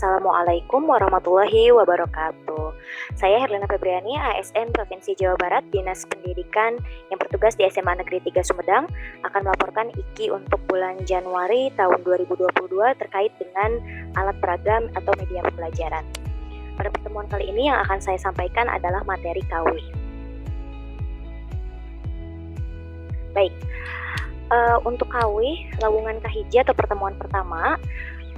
Assalamualaikum warahmatullahi wabarakatuh. Saya Herlina Febriani, ASN Provinsi Jawa Barat, Dinas Pendidikan yang bertugas di SMA Negeri 3 Sumedang, akan melaporkan IKI untuk bulan Januari tahun 2022 terkait dengan alat peragam atau media pembelajaran. Pada pertemuan kali ini yang akan saya sampaikan adalah materi KW. Baik, untuk KW, lawungan kahiji atau pertemuan pertama,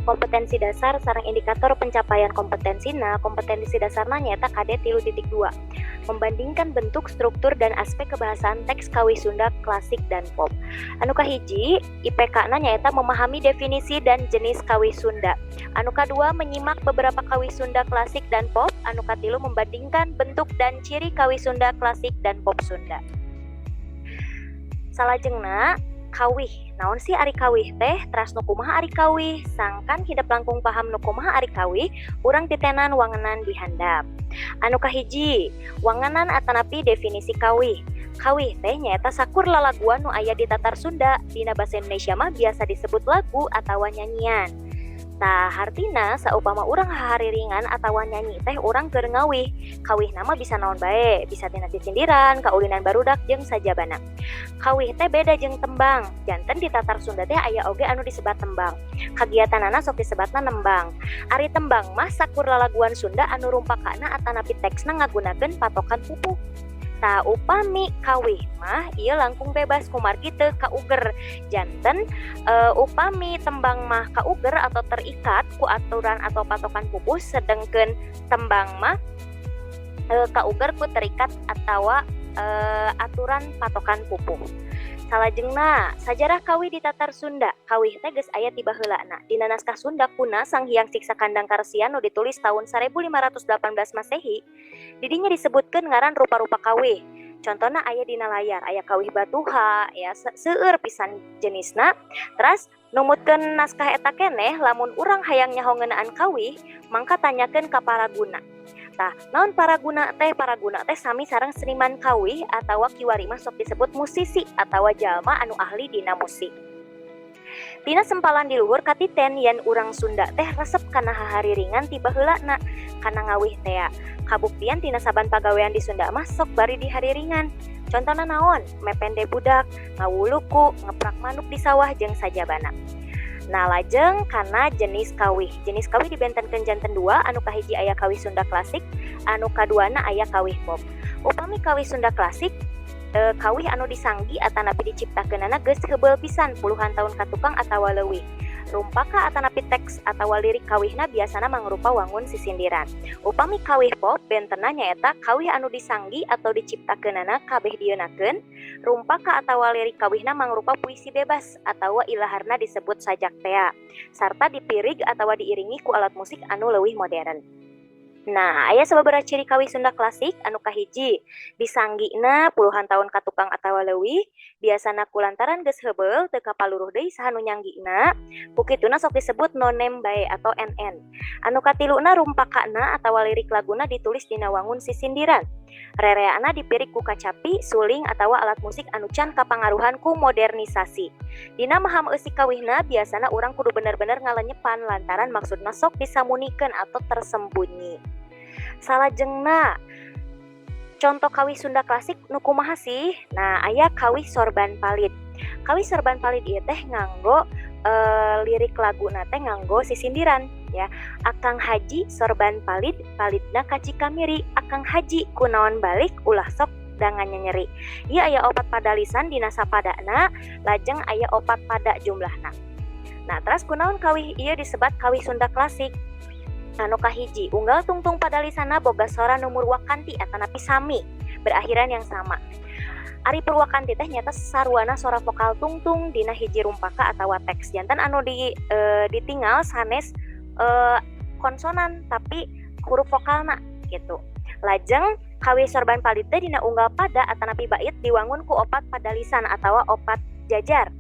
kompetensi dasar sareng indikator pencapaian kompetensina, kompetensi dasarna nyaeta KD 3.2, membandingkan bentuk, struktur, dan aspek kebahasaan teks kawih Sunda klasik dan pop. Anu kahiji, IPK na nyaeta memahami definisi dan jenis kawih Sunda. Anu kadua, menyimak beberapa kawih Sunda klasik dan pop. Anu katilu, membandingkan bentuk dan ciri kawih Sunda klasik dan pop Sunda. Salajengna, kawih. Naon sih ari kawih teh? Teras nu kumaha ari kawih? Sangkan hidep langkung paham nu kumaha ari kawih, urang titenan wangenan di handap. Anu kahiji, wangenan atanapi definisi kawih. Kawih teh nyaeta sakur lalaguan nu aya di Tatar Sunda. Dina basa Indonesia mah biasa disebut lagu atawa nyanyian. Tah, hartina saupama urang hahariringan atawa nyanyi teh urang keur ngawih. Kawih mah bisa naon bae, bisa tina sisindiran, kaulinan barudak, jeung sajabana. Kawih teh beda jeung tembang. Janten di Tatar Sunda teh aya oge anu disebat tembang. Kagiatanana sok disebatna nembang. Ari tembang mah sakur lalaguan Sunda anu rumpakana atanapi teksna ngagunakeun patokan pupuh. Tah, upami kawih mah ieu langkung bebas kumargi teu kauger. Janten upami tembang mah kauger atau terikat ku aturan atau patokan pupuh, sedengkeun tembang mah kauger ku terikat atawa aturan patokan pupuh. Salajengna, sajarah kawih di Tatar Sunda. Kawih teh geus aya ti baheulana. Dina naskah Sunda kuna Sang Hyang Siksa Kandang Karesian nu ditulis tahun 1518 Masehi, didinya disebutkeun ngaran rupa-rupa kawih. Contohna aya dina layar, aya kawih batuha ya, seueur pisan jenisna. Teras numutkeun naskah eta keneh, lamun urang hayang nyaho ngeunaan kawih, mangka tanyakeun ka paraguna. Tah, naon paraguna teh? Paraguna teh sami sareng seniman kawih atawa kiwari mah sok disebut musisi atawa jalma anu ahli dina musik. Tina sempalan di luhur katiten yen urang Sunda teh resep kana hahariringan ti baheulana, kana ngawih tea. Kabuktian tina saban pagawean di Sunda mah sok bari dihariringan. Contona naon? Mepende budak, ngawuluku, ngeprak manuk di sawah, jeung sajabana. Nah, lajeng kana jenis kawih. Jenis kawih dibentenkeun janten dua, anu kahiji aya kawih Sunda klasik, anu kaduana aya kawih pop. Upami kawih Sunda klasik, kawih anu disanggi atanapi diciptakeunana geus heubeul pisan, puluhan tahun katukang atawa leuwih. Rumpaka atanapi teks atawa lirik kawihna biasana mangrupa wangun sisindiran. Upami kawih pop, bentenna nyaeta kawih anu disanggi atau diciptakeunana kabeh dieunakeun, rumpaka atawa lirik kawihna mangrupa puisi bebas atawa ilaharna disebut sajak tea, sarta dipirig atawa diiringi ku alat musik anu leuwih modern. Nah, aya sababaraha ciri kawih Sunda klasik. Anu kahiji, disanggina puluhan tahun katukang atawa leuwih, biasana kulantaran geus heubeul teu kapaluruh deui saha nu nyanggina, ku kituna sok disebut nonem bae atau NN. Anu katiluna, rumpakana atawa lirik laguna ditulis dina wangun sisindiran. Rereana dipirig ku kacapi, suling, atawa alat musik anu can kapangaruhan ku modernisasi. Dina maham eusi kawihna biasana urang kudu bener-bener ngalenyepan lantaran maksudna sok disamunikeun atau tersembunyi. Salajengna, contoh kawih Sunda klasik nu kumaha sih? Nah, aya kawih Sorban Palid. Kawih Sorban Palid ieu teh nganggo lirik laguna teh nganggo sisindiran ya. Akang Haji sorban palid, palidna ka Cikamiri. Akang Haji kunaon balik, ulah sok dangan nyeri. Ieu aya opat padalisan dina sapadana, lajeng aya opat pada jumlahna. Nah, teras kunaon kawih ieu disebat kawih Sunda klasik? Anu kahiji, unggal tungtung padalisana boga sora nu murwakanti atanapi sami, berakhiran yang sama. Ari purwakanti teh nyaeta saruana sora vokal tungtung dina hiji rumpaka atawa teks. Janten anu ditinggal sanes konsonan, tapi huruf vokalna gitu. Lajeng kawih Sorban Palid teh dina unggal pada atanapi bait diwangun ku opat padalisan atawa opat jajar.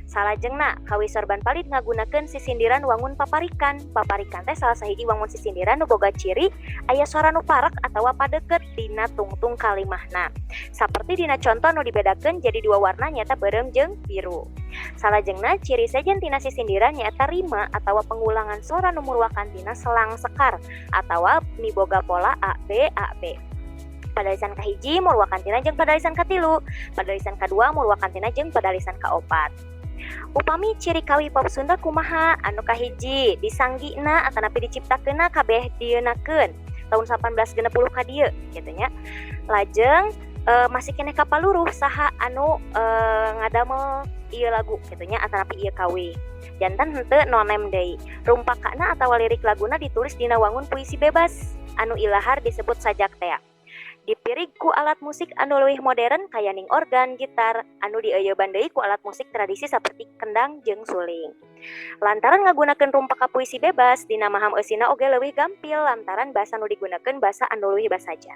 Salajengna, kawih Sorban Palid ngagunakeun sisindiran wangun paparikan. Paparikan teh salah sahiji wangun sisindiran nu boga ciri aya sora nu parek atawa padeket dina tungtung kalimahna. Saperti dina conto nu dibedakeun jadi dua warna, nyaeta beureum jeung biru. Salajengna, ciri sejen tina sisindiran nyaeta rima atawa pengulangan sora nu murwakan tina selang sekar atawa miboga pola A B A B. Padalisan kahiji murwakantina jeung padalisan katilu, padalisan kadua murwakantina jeung padalisan kaopat. Upami ciri kawih pop Sunda kumaha? Anu kahiji, disanggina atanapi diciptakeunna kabeh dieunakeun tahun 1860 ka dieu kitu nya. Lajeng masih keneh kapaluruh saha anu ngadamel ieu lagu kitu nya atanapi ieu kawih. Janten henteu nonem deui. Rumpakana atawa lirik laguna ditulis dina wangun puisi bebas anu ilahar disebut sajak tea. Dipirig ku alat musik anu leuwih modern kayaning organ, gitar, anu dieuyeban deui ku alat musik tradisi saperti kendang jeung suling. Lantaran ngagunakeun rumpaka puisi bebas, dina maham eusina oge leuwih gampil lantaran basa nu digunakeun basa anu leuwih basaja.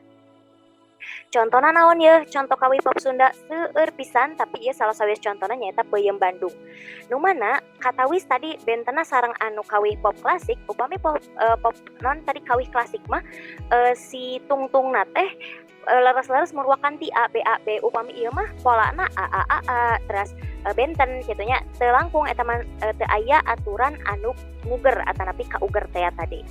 Contona naon yeuh? Conto kawih pop Sunda seueur pisan, tapi ieu salah sawios contona nyaeta Peuyeum Bandung. Nu mana katawis tadi bentena sareng anu kawih pop klasik. Upami pop non tadi kawih klasik mah si tungtungna teh leres-leres murwakan ti A B A B, upami ieu mah polana A A A A teras benten kitu nya, teu langkung eta mah, teu aya aturan anu nguger atanapi kauger tea tadi.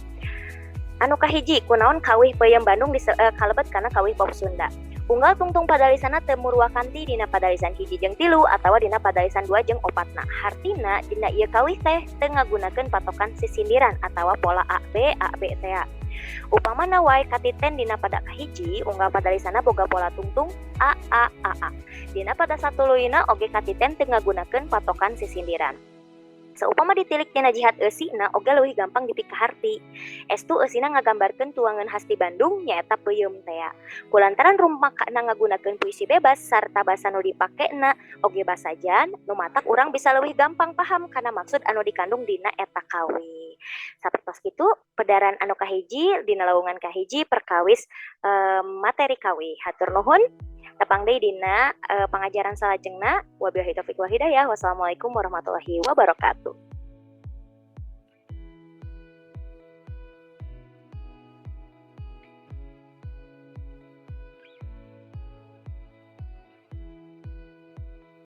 Anu kahiji, kunaon kawih Peuyeum Bandung kalebet kana kawih pop Sunda? Unggal tungtung padalisana teu murwakanti dina padalisan hiji jeung tilu atawa dina padalisan dua jeung opatna. Hartina dina ieu kawih teh teu ngagunakeun patokan sisindiran atawa pola A B A B tea. Upamana wae katiten dina pada kahiji, unggal padalisana boga pola tungtung A A A A. Dina pada satuluyna oge katiten teu ngagunakeun patokan sisindiran. Saupama ditilik tina jihat eusina oge leuwih gampang dipikaharti. Estu eusina ngagambarkeun tuangan khas ti Bandung, nyaeta peuyeum tea. Kulantaran rumpakana ngagunakeun puisi bebas sarta basa nu dipakena oge basajan, nu matak urang bisa leuwih gampang paham kana maksud anu dikandung dina eta kawih. Sapertos kitu pedaran anu kahiji dina lawungan kahiji perkawis materi kawih. Hatur nuhun. Tepang deui dina pangajaran salajengna. Wabillahi taufik wal hidayah. Wassalamualaikum warahmatullahi wabarakatuh.